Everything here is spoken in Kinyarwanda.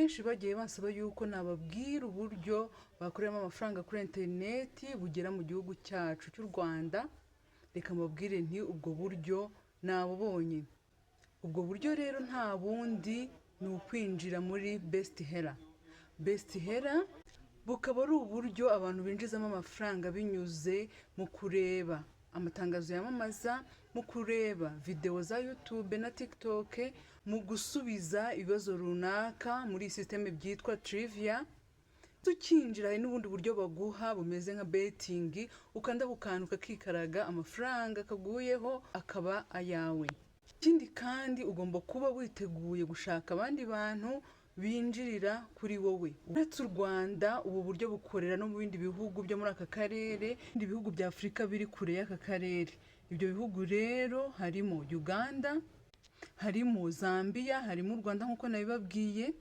Benshi bagiye bansaba yuko nababwira uburyo bakoreramo amafaranga kuri interineti bugera mu gihugu cyacu cy'u Rwanda. Reka mbabwire nti ubwo buryo nabubonye. Ubwo buryo rero nta bundi, ni ukwinjira muri Best Hera. Best Hera bukaba ari uburyo abantu binjizamo amafaranga binyuze mu kureba amatangazo yamamaza, mu kureba videwo za YouTube na TikTok, mu gusubiza ibibazo runaka muri iyi sisiteme byitwa trivia. Tukinjira, hari n'ubundi buryo baguha bumeze nka betting, ukanda ku kantu kakikaraga, amafaranga kaguyeho akaba ayawe. Ikindi kandi, ugomba kuba witeguye gushaka abandi bantu binjirira kuri wowe. Uretse u Rwanda, ubu buryo bukorera no mu bindi bihugu byo muri aka karere, ibindi bihugu bya Afurika biri kure y'aka karere. Ibyo bihugu rero harimo Uganda, harimo Zambia, harimo u Rwanda nk'uko nabibabwiye.